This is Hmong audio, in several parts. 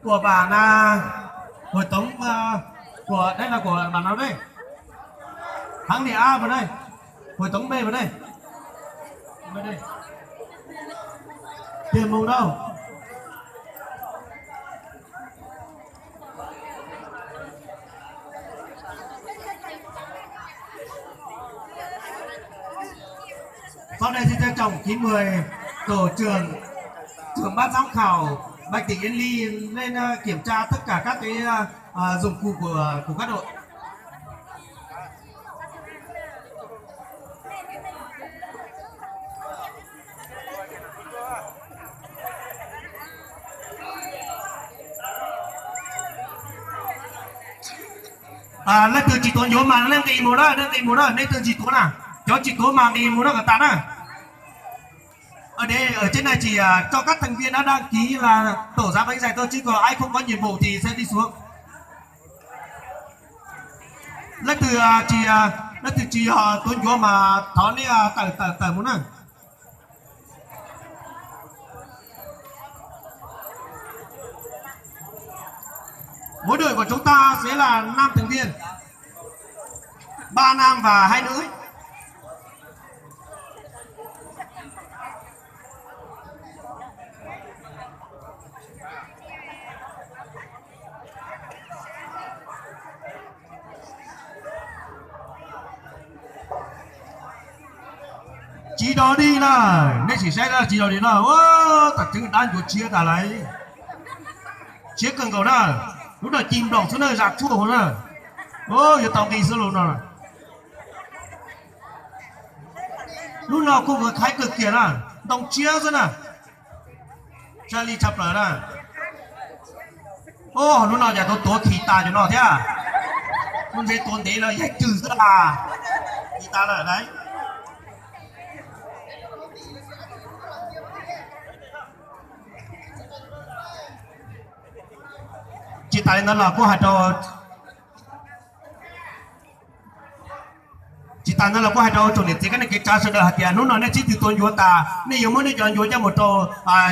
Của bản, à, của Tống, à, của, đây là của bản nào đây? Thắng thì A vào đây. Của Tống B vào đây. Tiền mừng đâu? Sau đây xin trân trọng kính mời tổ trưởng, trưởng ban giám khảo Bạch Tỉnh Yên Ly lên, ờ, kiểm tra tất cả các cái, ờ, ờ, dụng cụ của, của các đội. Leej twg tsis tuav ncuav mas leej nqis mus na, leej nqis mus na, nej twg tsis tuav na, cov tsis tuav mas nqis mus na kom tas na. Ở đây, ở trên này chỉ, à, cho các thành viên đã đăng ký là tổ giám phán giải thôi chứ còn ai không có nhiệm vụ thì sẽ đi xuống. Leej twg, à, tsis, à, leej twg tsis, à, tuav ncuav mas thov nej, à, tawm tawm tawm mus na. Mỗi đội của chúng ta sẽ là năm thành viên. Ba nam và hai nữ. Tsis dog dig na, nej sim saib na, tsis dog dig na, tam tseeb dab ncuav tshiab tas lawm. Tshiab kawg nkaus na, lub no ci nploos xwb na, zam tshuaj hauv na. Yuav tau nqi xwb lus no. Lub no kuj khaib kawg kiag na, ntoo tshiab xwb na. Tshaj li tshaj plaws na. Lub no cas tuav tuav khi tas cov no thiab. Lub ntshe tuav ntev los yaig twg xwb a. Khi tas lawm lauj. Tsis tas li ntawd los kuj hais rau Tsis tas ntawd los kuj hais rau tsoom niam txiv kwv tij neej tsa sawv daws hais tias hnub no nej sib tw tuav ncuav tas, nej yuav muab nej cov ncuav coj mus rau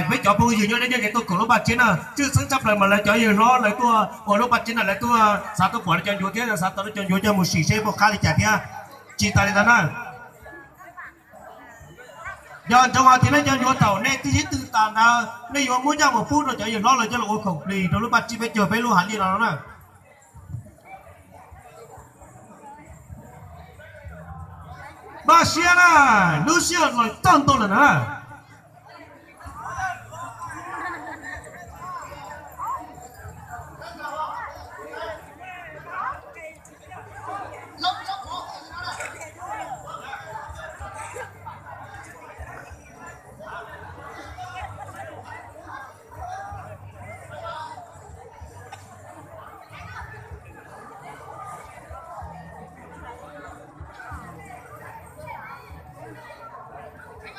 peb cov phooj ywg nyob deb nyob ze tuaj koom lub paj tsiab na. Tshwj xeeb tshaj plaws mas lawv cov yawg hlob lawv tuaj ua lub paj tsiab no lawv tuaj xav tuaj pom lawv cov ncuav thiab xav tau lawv cov ncuav coj mus sim seb puas qab li cas thiab. Tsis tas li ntawd na, yog ntsoov hais tias nej cov ncuav thaum nej twb sib tw tas ntawd nej yuav muab coj mus pub rau cov yawg hlob lawv coj los ua khoom plig rau lub paj tsiab peb caug peb lub hav liaj no na. Npaj siab na, lub sij hawm los txog ntua lawm na.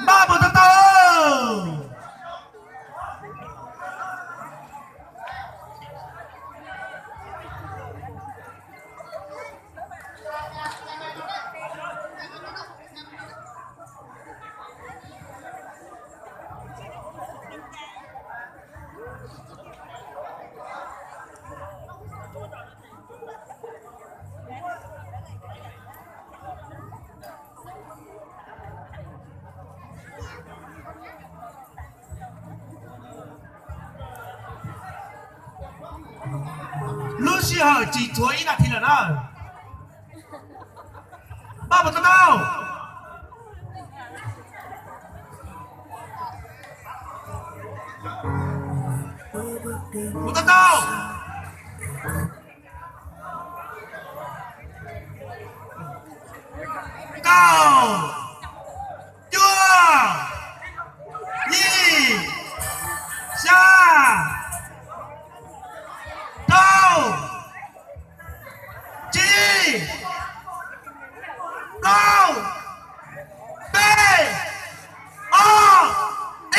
Npaj mus tau tau. Lub sij hawm tsis tshuav ib nas this lawm na. Npaj mus tau tau. Mus tau tau. Kaum, cuaj, yim, xya, rau, tsib, plaub, peb, ob,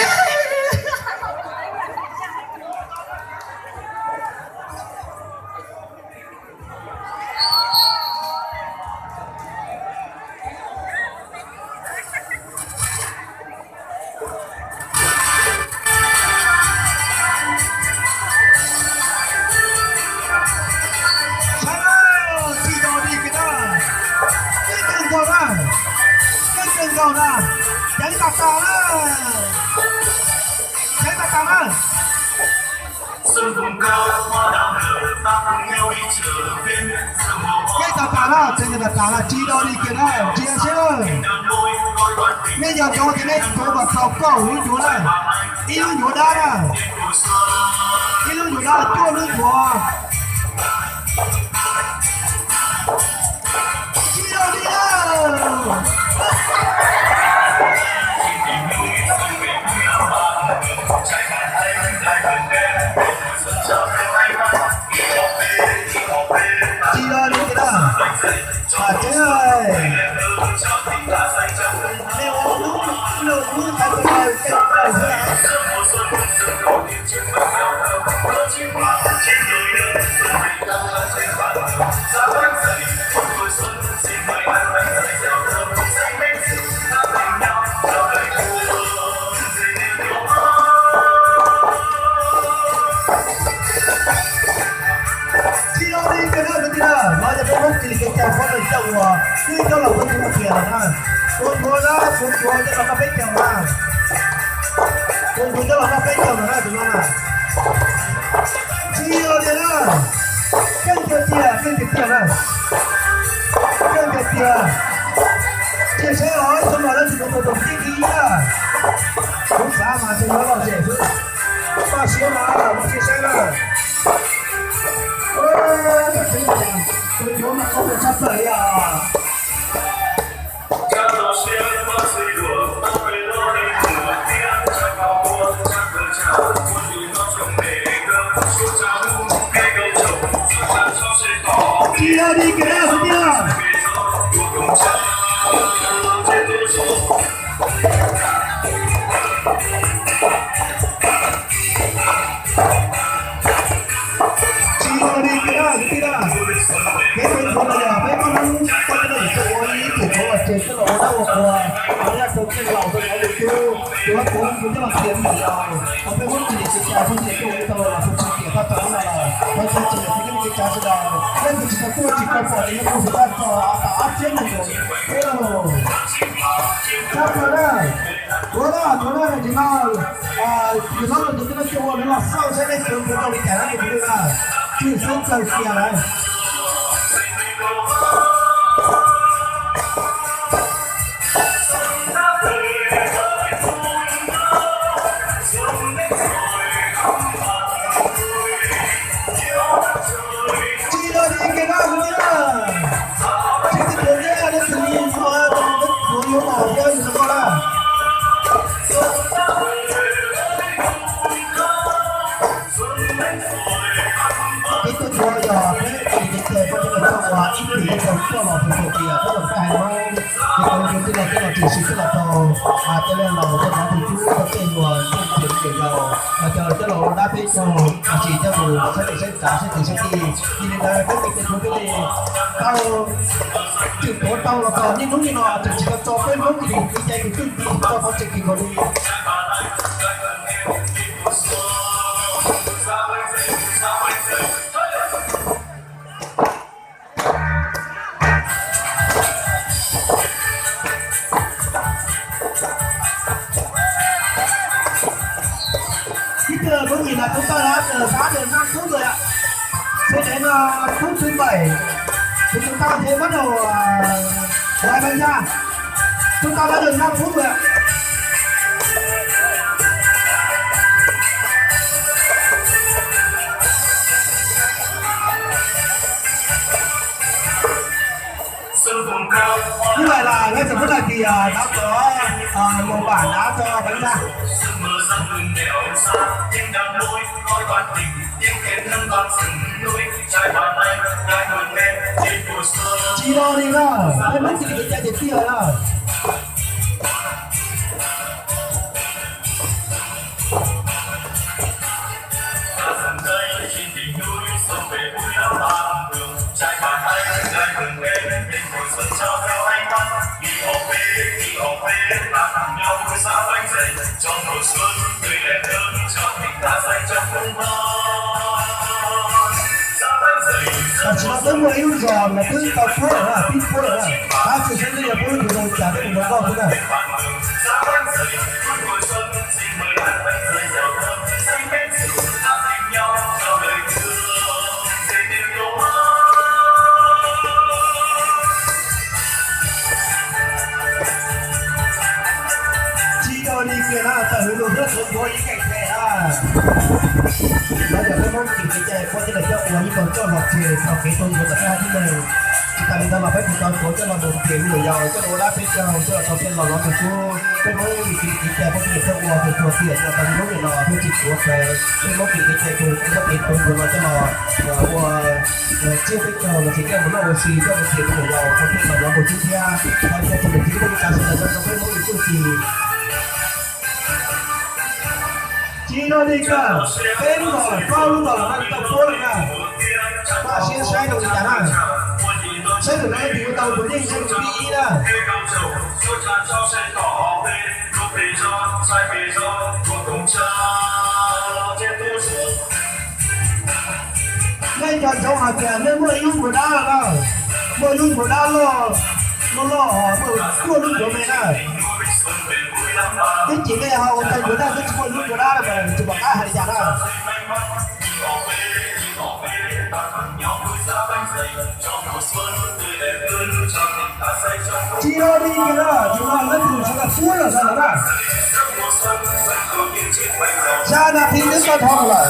ib. Cov ib tag tas na, cov ib tag tas na. Cov ib tag tas na, cov ib tag tas na, tsis do li kiag na, ntsia seb na. Nej yog cov tias nej tuav kom txaus kaum lub ncuav na, ib lub ncuav dab na, ib lub ncuav dab cuaj lub ncuav. Tsis do li na. Tsis do li na. Tsis do li. Tsis do li kiag na kwv tij na, no yog peb Hmoob cia li kev cai pab neeg coj uas twb coj los peb tus tias lawm na. Tus ntxuav na, tus ntxuav coj los noj peb caug na. Tus ntxuav coj los noj peb caug lawm na tus no na. Tsis do li na. Keej tiag tiag, keej tiag tiag na. Keej tiag tiag. Cia saib os, ib tug no lawv tsis muaj tus tus tib ib na. Kuv xav mas ntshe yuav lom zem xwb. Koj siab mas, koj cia saib na. Tus ntxuav mas qhov muag tshaj plaws li os. Tsis do li kiag na kwv tij na. Tsis do li kiag na kwv tij na. Peb peb ntxuav los yog peb Hmoob peb cov neeg ua ib tug ntxuav los tseg coj los ua dab ua qhua, ua dab ua qhua coj los ua dab ua qhua, ua qhua mus coj los tiav mus los, hos peb Hmoob cia li tsis cai, Hmoob cia li tuaj ua tau los tus tsis tiav tau tau no los, hos cia li tsis tiav tau tau sawv daws, leej twg tsis tau tuaj tsis tau pom ces yuav mus xyuas tau txog ob phav ob txhiab nees nkaum. Tshaj plaws na, tuav na, tuav na, nim no yus txhob los tus tib neeg coj ua nws los xauj saib nej sawv puas tau li cas na tus kwv tij na, tsis xeeb txawg cia lawm. Tsis do li kiag na kwv tij na. Tsis txawj tuav thiab, leej twg yuav, yuav los thiab yus tau koj na. Peb tuaj ntxuav yog peb ua li ces peb coj los txog ua ib tug ib tug coj los tus tau tias peb los peb hais Hmoob, ces tau tus tij laug coj los tshwm sim coj los tau, coj los tau tus tub tau tej uas ntiag txiag li laus, coj los ua dab peb caug, tsis coj mus saib teb saib tav saib twg saib tij. Yog li ntawd peb ua ke tsuav peb li tau tseem tuav tau los txog niaj hnub niaj no tseem tsis tau tso peb Hmoob tus tij cai tus twj ntxim tau qhov tseem kis nkaus li. Ib tug Hmoob Nyij Pooj tau lawm, tab sis nab thub lawm. Xyoo no thub thứ bảy, thì chúng ta sẽ bắt đầu, à, gói bánh ra. Chúng ta đã được năm phút rồi ạ. Như vậy là ngay giờ phút này thì, à, đã có, à, một bạn đã cho bánh ra. Tsis lo li na, peb Hmoob cia li kev cai tiag tiag na. Tam sim no peb Ib lub zos mas twb tau puab lawm na, pib puab lawm na. Tab sis xyov twb yog puab lub twg zoo cas, peb mus nrog nkauj xwb na. Tsis dog li kiag na, tawm hauv lus thiab txuav txuav ib keeg pem na. Lawv yog peb Hmoob kis kev cai puab thiaj li coj ua ib tug coj los tseg txog kev tuaj ntxuav tom peb haiv neeg. Tsis tas li ntawd los peb tseem tau txuav coj los mus nrhiav me nyuam yaus coj los ua dab peb caug, coj los txog peb los lov txog sub. Peb Hmoob kis kev cai puab thiaj li coj ua txuag txuag tiam txog tau lub niam no thiaj tsis tuav kawg. Peb Hmoob kis kev cai txuag kev tuaj ntxuav no coj los ua tsiab peb caug los tsis coj mus noj ua si, coj mus nrhiav me nyuam yaus txog peb los lov mus sub thiab. Hais tias tsis mus txiv peb li cas sawv daws tau peb Hmoob li txuj ci. Tsis dog li kiag, peb lub zos lawm, plaub lub zos lawm no tau puab lawm na. Maj siab saib zoo li cas na. Saib tus no leej twg yuav tau tus yeej saib tus pib ib na. Nej nco ntsoov hais tias nej muaj ib lub ncuav dab no na, muaj ib lub ncuav dab loj loj, muaj cuaj lub ncuav me na. Twb ces nej ho ua tau ncuav dab twb tsis muaj lub ncuav dab no mas tsis pom qab hais li cas na. Tsis dog li kiag na, tus no leej twg sawv daws puab lawm sawv daws na. Xya nas this twb tau dhau lawm.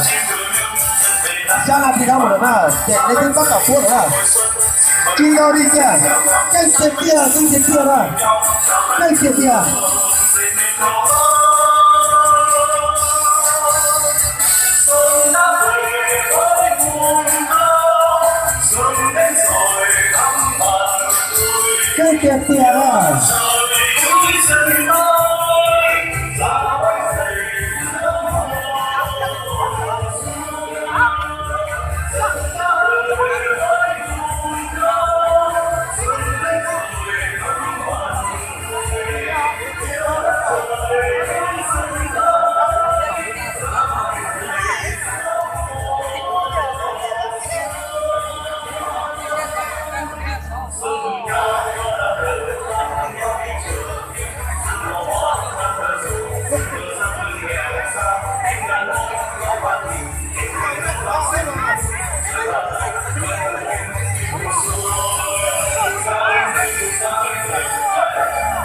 Xya nas this dhau lawm na, ces nej twb tab tom puab lawm na. Tsis dog li kiag, keej tiag tiag, keej tiag tiag na. Keej tiag tiag. Keej tiag tiag na.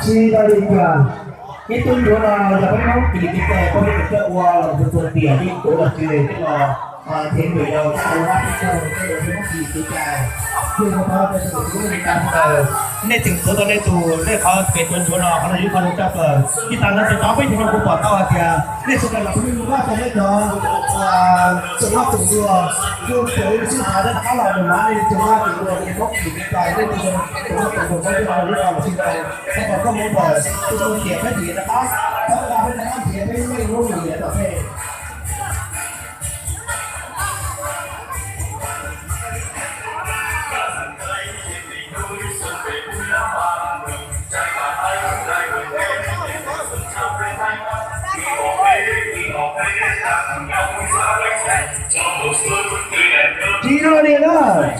Tsis dog li kiag, ib tug ncuav no yog peb Hmoob kis kev cai puab thiaj li coj ua los tus txuag tiam yeej tuav los tseg thiab los thev me nyuam yaus coj ua dab peb caug, coj ua peb Hmoob kis kev cai. Thiaj li thov rau tus tub li cas sawv daws, nej tseem tuav tau nej tus, nej qhov kev tuav ncuav no qhov no yog ib qho zoo tshaj plaws. Tsis tas ntawd, cov peb tug no kuv pom tau hais tias nej sawv daws los peb yeej ua vaj rau nej cov tseem noj tseem dua, kuj tseem ua sib xav rov qab los mus mas nej tseem noj tseem dua, nej Hmoob kis kev cai nej tseem noj tseem dua, Hmoob coj los ua vaj los sib tau. Thov kom koj mus ntawm tus txuag tiam peb tsis rov qab, thov kom peb rov qab nrhiav peb leej Hmoob lwm yam tom peb.